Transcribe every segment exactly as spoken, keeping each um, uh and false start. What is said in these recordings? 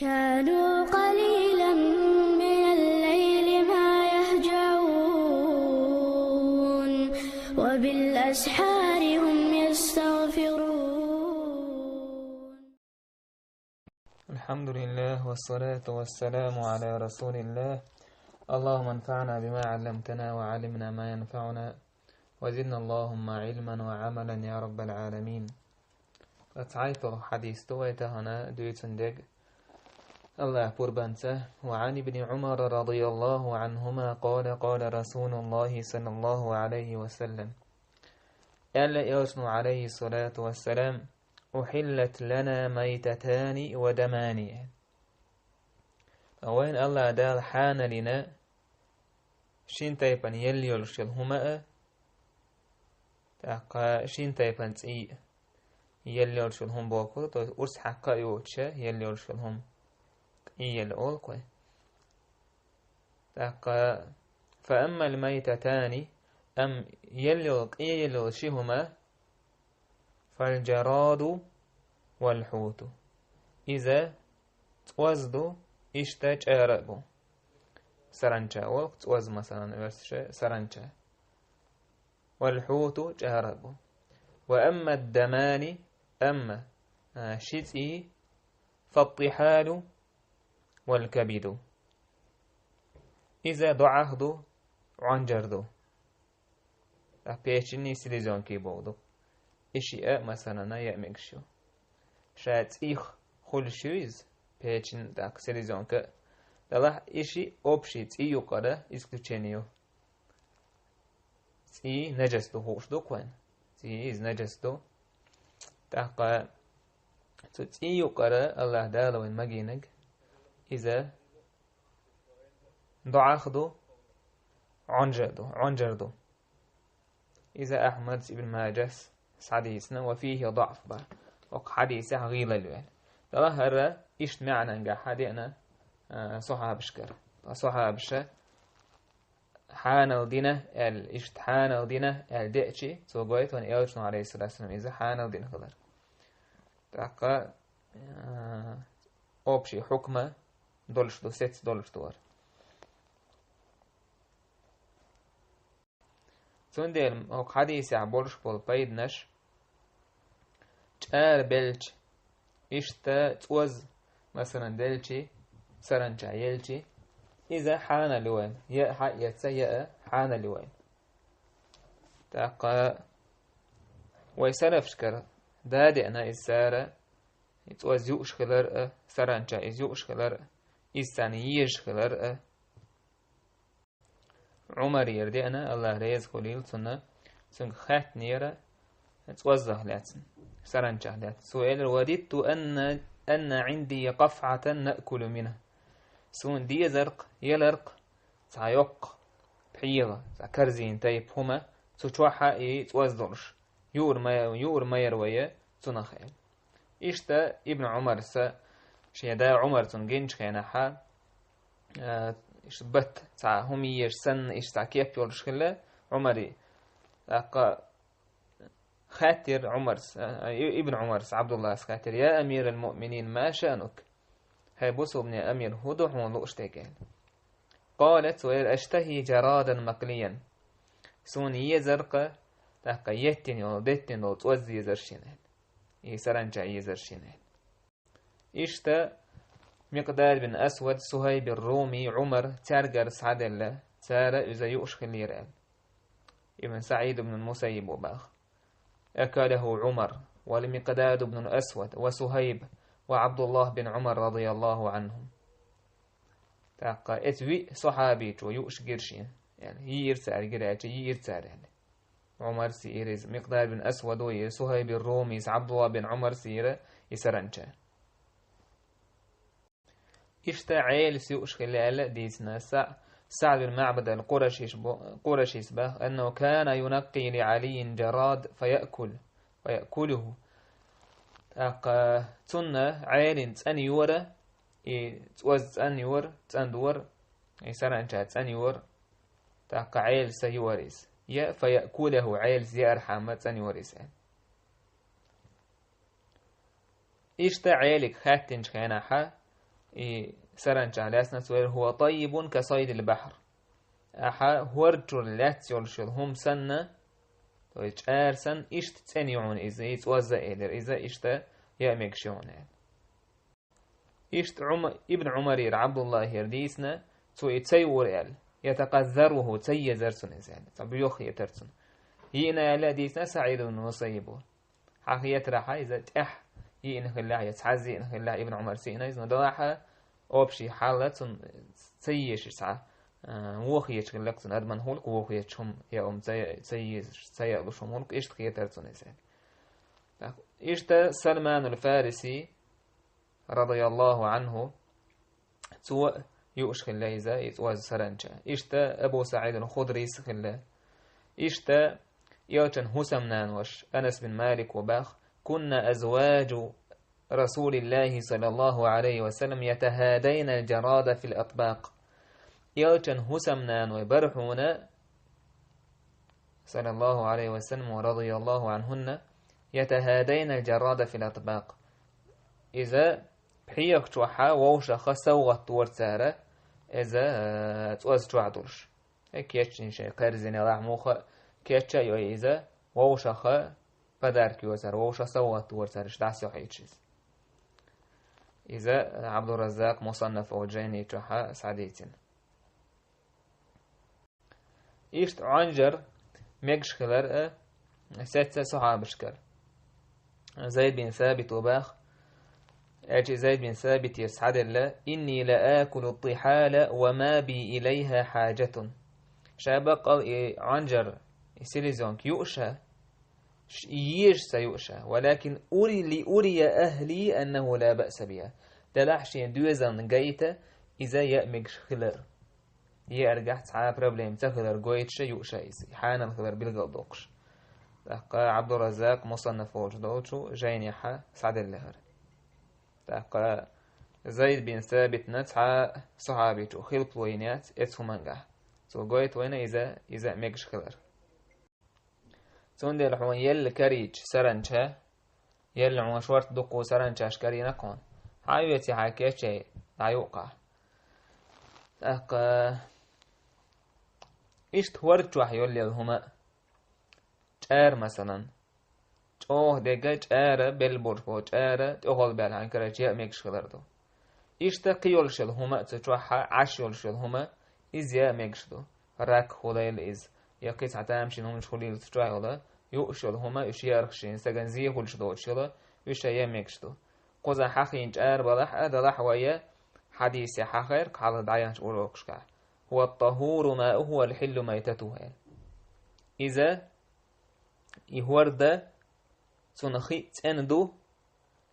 كانوا قليلا من الليل ما يهجعون، وبالأسحار هم يستغفرون. الحمد لله، والصلاة والسلام على رسول الله. اللهم انفعنا بما علمتنا وعلمنا ما ينفعنا وزدنا اللهم علما وعملا يا رب العالمين. ЦхьайтталгӀа хьадис ду вай тахана дуьйцун дерг. АллахӀ пурбанца. وعن ابن عمر رضي الله عنهما قال: قال رسول الله صلى الله عليه وسلم. Аьлла Элчано, عليه الصلاة والسلام: أحلت لنا ميتتان ودمان. Вайна АллахӀ Дала хьанал йина шин тайпана елла йолуш йолу хӀума а, тӀаккха шин тайпана цӀий а. Елла йолуш йолу хӀума бохург, то есть урс хьакха а йоцуша, елла йолуш йолу хӀума къий елла олу-кх вай. ТӀаккха: فأما الميتتان, амма елла йолу, къий елла йолу ши хӀума, فالجراد والحوت. Иза цӀоз ду, иштта чӀара а бу. Саранча олу-кх цӀоз, масалан, оьрсаша саранча. والحوت чӀара а бу. وأما الدمان, амма, а, ши цӀий, فالطحال والكبد. Иза доӀах ду, Ӏонжар ду. Ткъа печени, селезенки бохург ду. И шиъ а, масалан, яа мегаш ю. Ша цӀийх хуьлуш ю иза, печень, тӀаккха селезенка а. Делахь и шиъ общий цӀий юкъара исключение ю. ЦӀий нажас ду хууш ду-кх вайна. ЦӀий иза нажас ду. ТӀаккха цу цӀий юкъара АллахӀ Дала вайна магийнарг, иза доӀах ду, Ӏонжа ду, Ӏонжар ду. Иза Ахьмада, Ибн Мажас хьадийцина, وفيه ضعف боху. Оцу хьадисехь гӀийлалла ю аьлла. Делахь хӀара иштта маьӀнангахь деана, а, сахьабашкара. Ткъа сахьабаша хьанал дина аьлла, иштта хьанал дина аьлла деачи, цо гойту вайна Элчано, عليه الصلاة والسلام, иза хьанал дина хилар. ТӀаккха, а, общий хьукма долуш ду, сецца долуш ду хӀара. Цундела оцу хьадисехь болуш болу пайданаш: чӀара белча, иштта цӀоз, масалан, делчи, саранча елчи, иза хьанал ю вайна, яа хьа а эцна, яа хьанал ю вайна. ТӀаккха вай салафашкара да а деана иза цара, и цӀоз юуш хилар а, саранча иза юуш хилар а, иза царна езаш хилар а. Ӏумарера деана, АллахӀ реза хуьлийла цунна, цуьнга хаьттинера цӀоззах лаьцна, саранчах лаьцна. Цо элира: وددت أن، أن عندي قفعة نأكل منها. Суна дезар-кх, елар-кх цхьа йоккха пхьегӀа, цхьа корзина тайпа хӀума, цу чохь а и цӀоз долуш. Юур ма, юур ма яра вай цунах аьлла. Иштта Ибн Ӏумарса, шен да Ӏумар цунна гиначу хенахь, а, иштта бат цхьа хӀума езаш санна, иштта цхьа кеп йолуш хилла Ӏумаре. ТӀаккха хаьттира Ӏумарс, а, а, Ибн Ӏумарс Ӏабдуллас хаьттира: يا أمير المؤمنين، ما شأنك؟ ХӀай бусалбанийн амир, хӀун ду хьуна лууш дерг аьлла. قال, цо элира: أشتهي جرادا مقليا. Суна езар-кх, тӀаккха еттина йолу, деттина долу цӀоз езар шена аьлла. И саранча езар шена аьлла. Иштта Микъдад бин Асвад, Сухайб ар-Руми, Ӏумар цаьргара схьаделла, цара иза юуш хиллера аьлла. Ибн СаӀид ибн Мусаййиб боху. أكله عمر والمقداد بن الأسود وصهيب وعبد الله بن عمر رضي الله عنهم. ТӀаккха эцу виъ сахьабичо юуш гира шена, аьлла, йиира цара, гира аьлча, йиира цара, аьлла. Ӏумарс йиира иза, Микъдад бин Асвад йиира, Сухайб ар-Румис, Ӏабдулла бин Ӏумарс йиира и саранча. Иштта Ӏелас юуш хилла аьлла а дийцина СаӀ-, СаӀд бин МаӀбад ал-Къурашиш бо-, Къурашис боху: أنه كان ينقي لعلي جراد فيأكل، فيأكله. ТӀаккха цунна Ӏелина цӀанйора, и цӀоз цӀанйора, цӀандора, и саранча цӀанйора, тӀаккха Ӏелас йора иза. Я فيأكله, Ӏелас яархьама цӀанйора иза аьлла. Иштта Ӏелига хаьттинчу хенахь, и саранча лаьцна цо элира: «هو طيب كصيد البحر». Ахьа хӀорда чура лаьцна йолуш йолу хӀума санна, то есть чӀара санна, иштта цӀена ю хьуна иза, и цӀоз а элира, иза иштта яа мегаш ю хьуна аьлла. Иштта Ӏума-, Ибн Ӏумарера Ӏабдуллахьера дийцина, цо и ца юура аьлла, يتقذره, ца езара цунна иза аьлла, цхьа боьха хетара цунна. Йиъна аьлла а дийцина СаӀид ибн Мусаййиба. Хьан хетарехь иза тӀехь йиъна хиллехь я цхьазза йиъна хиллехь Ибн Ӏумарца йиъна иза, но делахь а общий хьал цунна ца езаш цхьа, а, вон хеташ хиллакх цунна, адаман хӀуллакх вон хеташ хӀума, я хӀума ца, ца езаш, ца яалуш хӀума хӀуллакх, иштта хетара цунна иза. Так, иштта Салманул Фариси, радияллаху Ӏанху, цо юуш хилла иза, и цӀоз саранча. Иштта Абу СаӀид ал-Худрис хилла. Иштта элчан хӀусамнанош, Анас бин Малик ва бах: «كنا أزواج رسول الله صلى الله عليه وسلم يتهادين الجراد في الأطباق». Элчан хӀусамнаной бара хьуна, саллаллаху Ӏалайхи ва саллам ва радияллаху Ӏанхунна, يتهادين الجراد في الأطباق. Иза пхьегӀа чохь вовшаха совгӀат дора цара, иза, э, цӀоз чохь долуш. Э, кечйина шайн кхерзина лахь муха кечйо иза, вовшаха подарок йо цара, вовшаха совгӀат дора цара, иштта дӀасахьийча иза. Иза, э, Ӏабдураззакъ Мусаннаф волчу жайни чохь схьадийцина. Иштта Ӏанжар мегаш хилар а сецца сахьабашкара. Зайд бин Сабит ва бах, аьлча Зайд бин Сабитера схьаделла: «إني لآكل الطحال وما بي إليها حاجة». Ша баккъал и Ӏанжар, и селезенка юуш а, ш-, езаш ца юуш а, ولكن أري، لأري أهلي أنه لا بأس بها. Делахь шен доьзална гайта, иза яа мегаш хилар. Еаргахь цхьа а проблема ца хилар гойтуш а юуш а иза, и хьанал хилар билгалдоккхуш. ТӀаккха Ӏабдураззакъ Мусаннаф волчу долчу жайнехьа схьаделла хӀара. ТӀаккха Зайд бин Сабитна цхьа сахьабичо хилпало йина яц эцу хӀумангахь. Цо гойту вайна иза, иза мегаш хилар. Цундела хьуна елла карийча саранча, елла хьуна шорта дуккха саранчаш карийна хьуна. Хьан а веций, хьан кечъяй, дӀаюкъахь. ТӀаккха иштта хӀорда чохь йоллел хӀума а, чӀара, масалан, чӀогӀа дегга чӀара, белла болуш болу чӀара, тӀехула баьлла хьан карача яа мегаш хилар ду. Иштта кхин йолуш йолу хӀума а цу чохь Ӏаш йолуш йолу хӀума, иза яа мегаш ду. Рак хуьлийла иза, я кхин цхьа тамашийна хӀуманаш хуьлийла цу чохь йолу, юуш йолу хӀума, уьш еархашийна стагана зе хуьлуш доцуш йолу, уьш а яа мегаш ду. Кхузахь хьахийна чӀара балахь а, далахь вай хьадисехь хьахайра хьалха дӀаяханчу урокашкахь: «هو الطهور ماؤه والحل ميتته», – аьлла. Иза, и хӀорда, цунах хи а цӀена ду,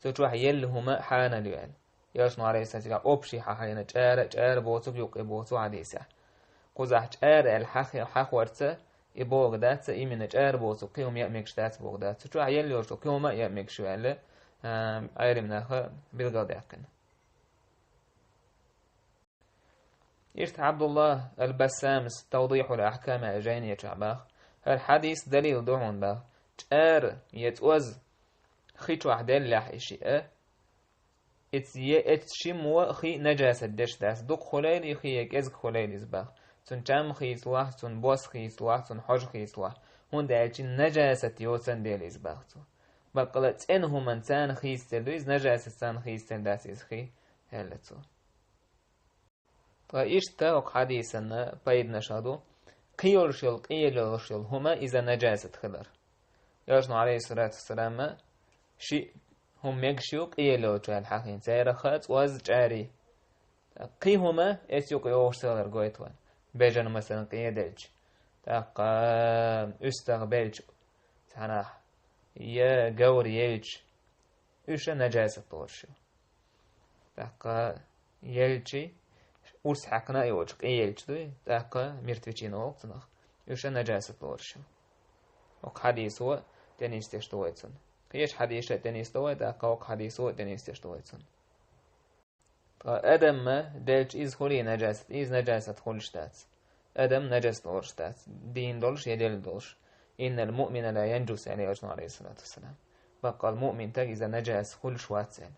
цу чохь елла хӀума а хьанал ю аьлла. Элчано, Ӏалайхиссалату вассалам, общий хьахийна чӀара, чӀара боцург юккъе боцу хьадисехь. Кхузахь чӀара аьлла хьахи-, хьахорца, и бохург дац, именно чӀара боцург кхин хӀума яа мегаш дац бохург дац. Цу чохь елла йолчу кхин хӀума а яа мегаш ю аьлла, а, Ӏелимнаха билгалдаьккхина. Иштта Ӏабдуллах ал-Бассамас «Тавдихьул Ахькам» аьлла жайни чохь баха: «ХӀара хьадис далил ду хьуна», – баха. ЧӀара я цӀоз хи чохь деллехь и шиъ а, эц-, я эцу шиммо хи нажасат деш дац, дукха хуьлийла и хи я кӀезиг хуьлийла иза, баха. Цуьнан чам хийцалахь, цуьнан бос хийцалахь, цуьнан хьожа хийцалахь, хӀунда аьлча нажасат йоцан дела иза, баха цо. Баккъала цӀена хӀуманца хийцаделла ду иза, нажасатца хийцаделла дац иза хи, аьлла цо. Ткъа иштта хӀокху хьадисана пайданаш а ду, кхин йолуш йолу, къелла йолуш йолу хӀума иза нажасат хилар. Элчано, Ӏалайхиссалату вассалам, шиъ хӀума мегаш ю къелла йолчу аьлла хьахийна, церах а цӀоз, чӀара. Кхин хӀума эцу юкъа йогӀуш ца хилар гойту вайн. Бежана, масалан, къеделча, тӀаккха уьстагӀ белча цхьанахь, я говр елча, уьш а нажасат лоруш ю. ТӀаккха елчий, урс хьаькхна а йоцуш, къеелча дуй, тӀаккха мертвечина олу цунах, уьш а нажасат лоруш ю. ХӀокху хьадисо тӀенисдеш ду вай цунна. Кхечу хьадиса а тӀенисдо вай, тӀаккха хӀокху хьадисо а тӀенисдеш ду вай цунна. Ткъа адамма делча иза хуьлий нажасат, иза нажасат хуьлуш дац. Адам нажас лоруш дац, дийна долуш я делла долуш. «Иннал муъмина ла янжус», – аьлла Элчано, Ӏалайхиссалату вассалам. Баккъал муъмин стаг иза нажас хуьлуш вац аьлла.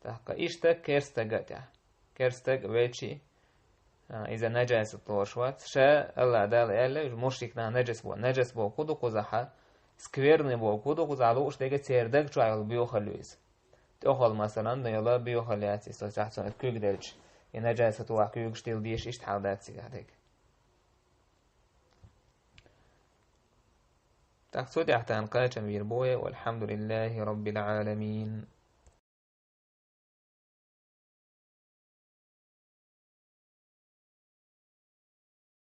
ТӀаккха иштта керстага а тӀехь. Керстаг велчи, а, иза нажасат лоруш вац. Ша Аллах Дала аьлла, уж мушрик нах нажас бо. Нажас бо кху ду кхузахьа, скверный бо кху ду кхузахьа лууш дега церан даг чохь йолу боьхалла ю иза. ТӀехула, масалан, дан йола боьхалла яц иза, со сахь цунах куьг делча, и нажасат вахь куьйгаш тилла дийша иштта хьал дац цигахь дега. Так, цу тӀехь тхан кхачам вийр бу вай, валхьамдулиллахи роббил Ӏаламин.